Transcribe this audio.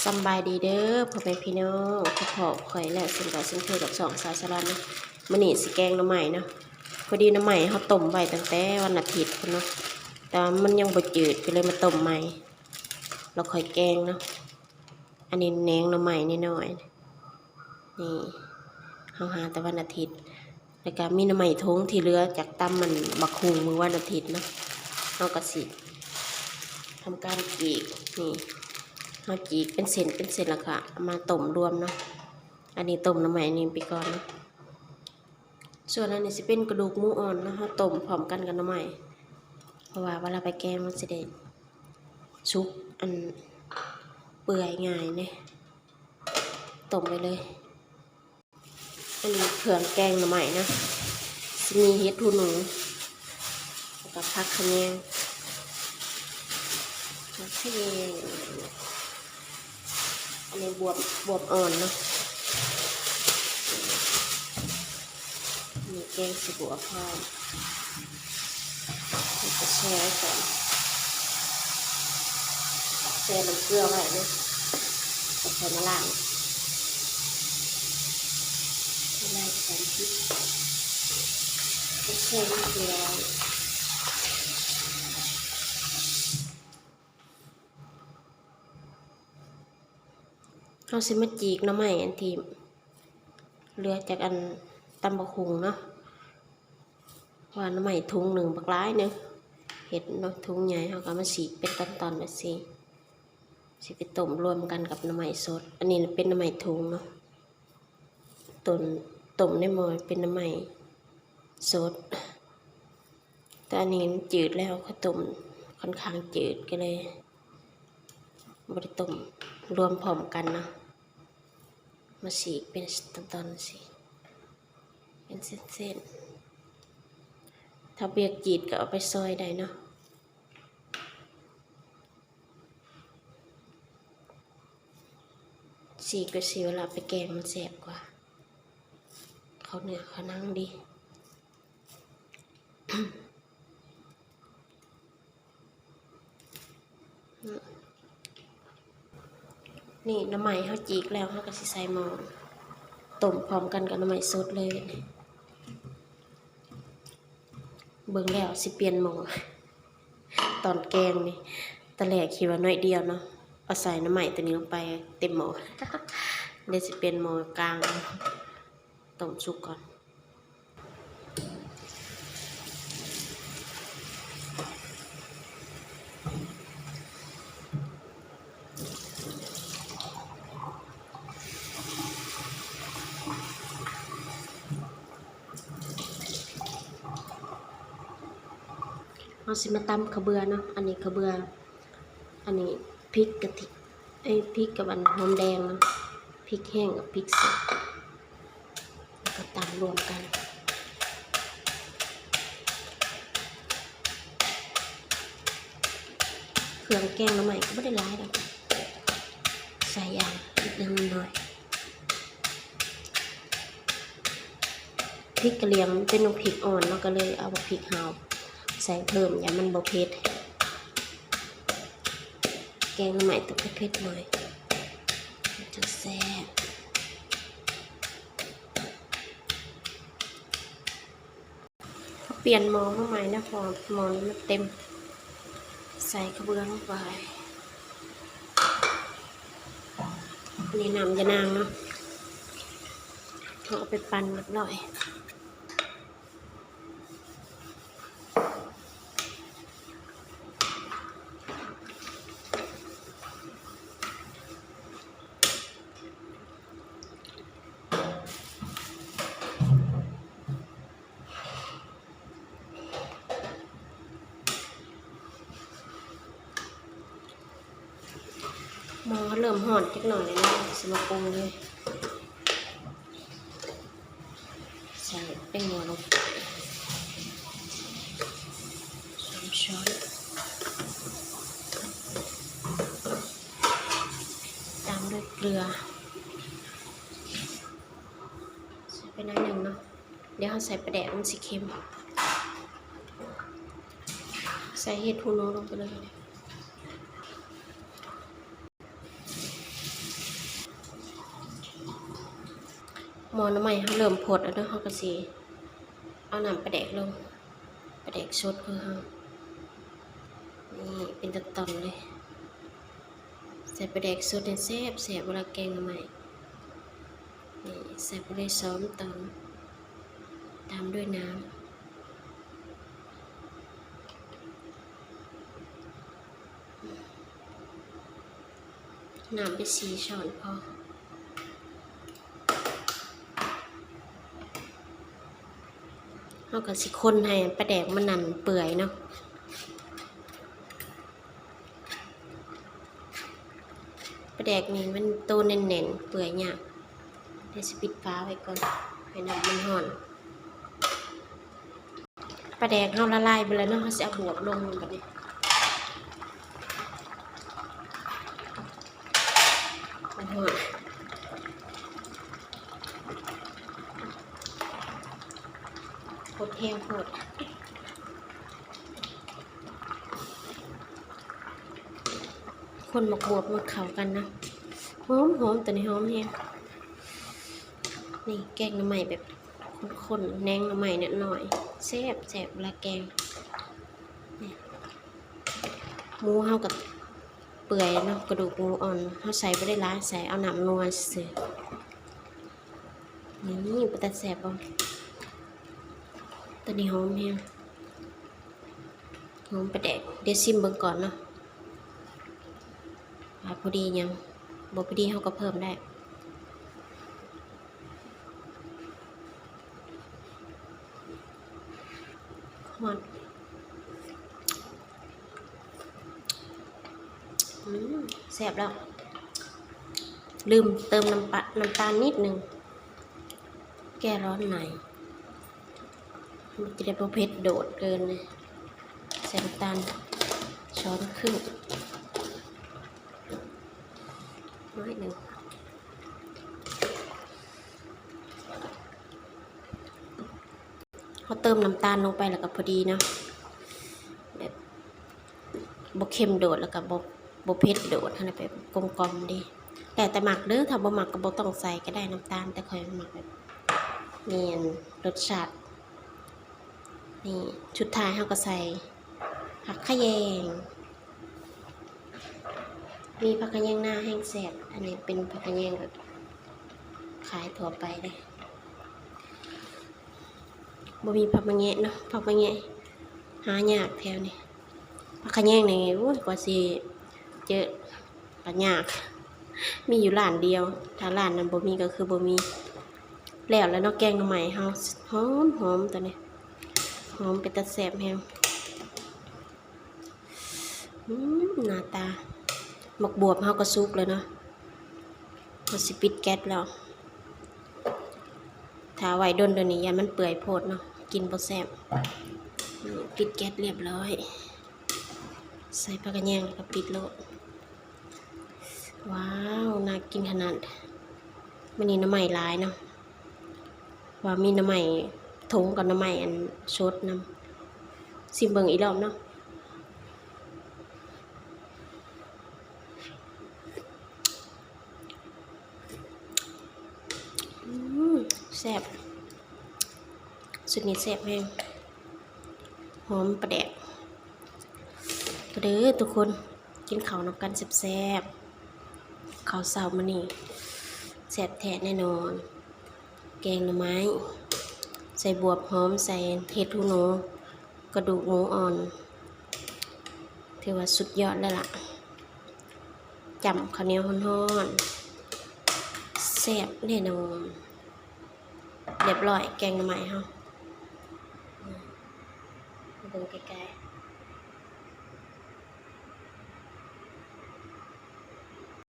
ສຳບາຍດີເດີພໍ່ແມ່ພີ່ນ້ອງ ພົບພໍ້ຂ້ອຍແລ້ວເຊັ່ນເກົ່າເຊັ່ນເຄີຍກັບຊ່ອງສາວສະຫຼອນເນາະ. ມື້ນີ້ຊິແກງໜໍ່ໄມ້ເນາະ. ພໍດີໜໍ່ໄມ້ເຮົາຕົ້ມໄວ້ຕັ້ງແຕ່ວັນອາທິດພຸ້ນເນາະ ແຕ່ວ່າມັນຍັງບໍ່ຈືດ ກໍເລີຍມາຕົ້ມໃໝ່ ແລ້ວຄ່ອຍແກງເນາະ. ອັນນີ້ແໜງໜໍ່ໄມ້ນ້ອຍໆ ນີ້ ເຮົາຫາແຕ່ວັນອາທິດ. ແລ້ວກະມີໜໍ່ໄມ້ຖົງທີ່ເຫຼືອຈາກຕຳອັນບັກຫຸ່ງມື້ວັນອາທິດເນາະ ເຮົາກະຊິທຳການຈີກ. ນີ້ ເຮົາຈີກເປັນເສັ້ນເປັນເສັ້ນ ແລ້ວກະເອົາມາຕົ້ມລວມເນາະ. ອັນນີ້ຕົ້ມໜໍ່ໄມ້ນີ້ໄປກ່ອນເນາະ. ສ່ວນອັນນີ້ຊິເປັນກະດູກໝູອ່ອນເນາະ ເຮົາຕົ້ມພ້ອມກັນກັບໜໍ່ໄມ້ ເພາະວ່າເວລາໄປແກງມັນຊິໄດ້ສຸກ ອັນ ເປື່ອຍງ່າຍເດ້ ຕົ້ມໄປເລີຍ. ອັນນີ້ເຄື່ອງແກງໜໍ່ໄມ້ນະ ຊິມີເຫັດຫູໜູ ແລ້ວກະຜັກຂະແຍງ ຜັກຂະແຍງ. ອັນນີ້ບວບ ບວບອ່ອນເນາະ ນີ້ແກງສະບົວພ້ອມ ແລ້ວກະແຊ່ໄວ້ກ່ອນ ແຊ່ນ້ຳເກືອໄວ້ເນາະ ແລ້ວຄ່ອຍມາລ້າງ ລ້າງສານພິດ ແຊ່ນ້ຳເກືອໄວ້. ເຮົາຊິມາຈີກໜໍ່ໄມ້ອັນທີ່ເຫຼືອຈາກອັນຕຳບັກຫຸ່ງເນາະ ເພາະວ່າໜໍ່ໄມ້ຖົງໜຶ່ງບັກຫຼາຍໜຶ່ງ ເຫັດເນາະ ຖົງໃຫຍ່ ເຮົາກະເອົາມາສີກເປັນຕອນໆແບບຊີ້ ຊິໄປຕົ້ມລວມກັນກັບໜໍ່ໄມ້ສົດ. ອັນນີ້ເປັນໜໍ່ໄມ້ຖົງເນາະ ຕົ້ນ ຕົ້ມໃນໝໍ້ເປັນໜໍ່ໄມ້ສົດ ແຕ່ອັນນີ້ມັນຈືດແລ້ວ ຂ້ອຍຕົ້ມຂ້ອນຂ້າງຈືດ ກໍເລີຍບໍ່ໄດ້ຕົ້ມລວມພ້ອມກັນເນາະ ມາສີກເປັນຕອນໆຊີ້ ເປັນເສັ້ນໆ ຖ້າບໍ່ຢາກຈືດກໍເອົາໄປຊອຍໄດ້ເນາະ. ສີກແບບຊີ້ເວລາໄປແກງມັນແຊບກວ່າ ເຂົ້າເນື້ອເຂົ້າໜັງດີ. ນີ້ໜໍ່ໄມ້ເຮົາຈີກແລ້ວ ເຮົາກໍຊິໃສ່ໝໍ້ ຕົ້ມພ້ອມກັນກັບໜໍ່ໄມ້ສົດເລີຍ. ເບິ່ງແລ້ວຊິປ່ຽນໝໍ້ ຕອນແກງນີ້ ຕອນແລກຄິດວ່າໜ້ອຍດຽວເນາະ ເອົາໃສ່ໜໍ່ໄມ້ໂຕນີ້ລົງໄປເຕັມໝໍ້ ດຽວຊິປ່ຽນໝໍ້ກາງ ຕົ້ມສຸກກ່ອນ. ເຮົາຊິມາຕຳຂະເບືອເນາະ ອັນນີ້ຂະເບືອ ອັນນີ້ພິກກະທິ ເອີ ພິກກັບອັນຫອມແດງເນາະ ພິກແຫ້ງກັບພິກສົດ ແລ້ວກໍຕຳລວມກັນ. ເຄື່ອງແກງໜໍ່ໄມ້ກໍບໍ່ໄດ້ຫຼາຍດອກ ໃສ່ຢ່າງນິດໜຶ່ງໜ້ອຍ. ພິກກະຫຼຽງເປັນບັກພິກອ່ອນເນາະ ກໍເລີຍເອົາບັກພິກຫາວໃສ່ເພີ່ມ ຢ້ານມັນບໍ່ເຜັດ. ແກງໜໍ່ໄມ້ຕ້ອງເຜັດໆໜ້ອຍ ມັນຈັ່ງແຊບ. ເຮົາປ່ຽນໝໍ້ມາໃໝ່ນະ ເພາະວ່າໝໍ້ນີ້ມັນເຕັມ. ໃສ່ຂະເບືອລົງໄປ. ນີ້ນ້ຳຢານາງເນາະ ເຮົາເອົາໄປປັ່ນຮຽບຮ້ອຍ. ໝໍ້ເລີ່ມຮ້ອນຈັກໜ້ອຍແລ້ວເນາະ ຊິມາປຸງເລີຍ. ໃສ່ແປ້ງນົວລົງໄປສາມຊ້ອນ ຕາມດ້ວຍເກືອ ໃສ່ໄປໜ້ອຍໜຶ່ງເນາະ. ດຽວເຮົາໃສ່ປາແດກ ມັນຊິເຄັມ. ໃສ່ເຫັດຫູໜູລົງໄປເລີຍ. ໝໍ້ໜໍ່ໄມ້ເຮົາເລີ່ມຟົດແລ້ວເນາະ ເຮົາກໍຊິເອົານ້ຳປາແດກລົງ ປາແດກສົດຂອງເຮົາ ນີ້ເປັນຕອນໆເລີຍ. ໃສ່ປາແດກສົດນີ້ແຊບໆ ເວລາແກງໜໍ່ໄມ້ ນີ້ໃສ່ໄປເລີຍສອງຕອນ ຕາມດ້ວຍນ້ຳ ນ້ຳໄປສີ່ຊ້ອນພໍ. ເຮົາກໍຊິຄົນໃຫ້ປາແດກມັນນັ້ນເປື່ອຍເນາະ ປາແດກນີ້ມັນໂຕແໜ້ນໆ ເປື່ອຍຍາກ. ດຽວຊິປິດຝາໄວ້ກ່ອນ ໃຫ້ນ້ຳມັນຮ້ອນ. ປາແດກເຮົາລະລາຍເບິດແລ້ວເນາະ ເຮົາຊິເອົາບວບລົງບັດນີ້ ມັນຮ້ອນ ຄົນແຮງໂພດ. ຄົນໝາກບວບໝົດເຂົ້າກັນນະ ຫອມໆ ຕົວນີ້ຫອມແຮງ. ນີ້ແກງໜໍ່ໄມ້ແບບ ຄົນໆ ແໜງໜໍ່ໄມ້ນ້ອຍໆ ແຊບໆ ເວລາແກງ. ນີ້ ໝູເຮົາກໍເປື່ອຍເນາະ ກະດູກໝູອ່ອນ ເຮົາໃສ່ບໍ່ໄດ້ຫຼາຍ ໃສ່ເອົານ້ຳນົວຊື່ໆ. ນີ້ເປັນຕາແຊບບໍ່? ຕົວນີ້ຫອມແຮງ ຫອມປາແດກ. ດຽວຊິມເບິ່ງກ່ອນເນາະ ວ່າພໍດີຍັງ ບໍ່ພໍດີເຮົາກໍເພີ່ມໄດ້. ຮ້ອນ ອືມ ແຊບແລ້ວ. ລືມເຕີມນ້ຳປະ ນ້ຳຕານນິດໜຶ່ງ ແກ້ຮ້ອນໃນ ມັນຈະໄດ້ບໍ່ເຜັດໂດດເກີນ. ໃສ່ນ້ຳຕານຊ້ອນຄຶ່ງ ໜ້ອຍໜຶ່ງ. ເຮົາເຕີມນ້ຳຕານລົງໄປແລ້ວກໍພໍດີເນາະ ແບບບໍ່ເຄັມໂດດ ແລ້ວກໍບໍ່ ບໍ່ເຜັດໂດດຫັ້ນນະ ແບບກົມກ່ອມດີ. ແລ້ວແຕ່ມັກເດີ ຖ້າບໍ່ມັກກໍບໍ່ຕ້ອງໃສ່ກໍໄດ້ນ້ຳຕານ ແຕ່ຂ້ອຍມັກແບບມີອັນລົດຊາດ. ນີ້ ສຸດທ້າຍເຮົາກໍໃສ່ຜັກຂະແຍງ ມີຜັກຂະແຍງນາແຮງແຊບ. ອັນນີ້ເປັນຜັກຂະແຍງແບບຂາຍທົ່ວໄປເດ້ ບໍ່ມີຜັກມະແງະເນາະ ຜັກມະແງະຫາຍາກແຖວນີ້. ຜັກຂະແຍງນີ້ ໂອ້ຍ ກວ່າຊິເຈີກໍຍາກ ມີຢູ່ຮ້ານດຽວ ຖ້າຮ້ານນັ້ນບໍ່ມີກໍຄືບໍ່ມີ. ແລ້ວແລ້ວເນາະ ແກງໜໍ່ໄມ້ເຮົາ ຫອມໆ ຕອນນີ້ ຫອມເປັນຕາແຊບແຮງ. ອືມ ໜ້າຕາ ໝາກບວບເຮົາກໍສຸກແລ້ວເນາະ ເຮົາຊິປິດແກັສແລ້ວ. ຖ້າໄວ້ດົນໂດນນີ້ ຢ້ານມັນເປື່ອຍໂພດເນາະ ກິນບໍ່ແຊບ. ປິດແກັສລຽບຮ້ອຍ ໃສ່ຜັກຂະແຍງ ແລ້ວກໍປິດໂລດ. ວ້າວ ໜ້າກິນຂະໜາດ. ມື້ນີ້ໜໍ່ໄມ້ຫຼາຍເນາະ ວ່າມີໜໍ່ໄມ້ຖົງກັບໜໍ່ໄມ້ອັນສົດນຳ. ຊິມເບິ່ງອີກລອບເນາະ. ອືມ ແຊບ ຊຸດນີ້ແຊບແຮງ ຫອມປາແດກ. ມາເດີທຸກຄົນ ກິນເຂົ້ານຳກັນແຊບໆ ເຂົ້າເຊົ້າມື້ນີ້ ແຊບແທ້ແນ່ນອນ. ແກງໜໍ່ໄມ້ ໃສ່ບວບຫອມ ໃສ່ເຫັດຫູໜູ ກະດູກໝູອ່ອນ ຖືວ່າສຸດຍອດແລ້ວລະ. ຈ້ຳເຂົ້າໜຽວຮ້ອນໆ ແຊບແນ່ນອນ. ລຽບຮ້ອຍ ແກງໜໍ່ໄມ້ເຮົາ ມາເບິ່ງໃກ້ໆ.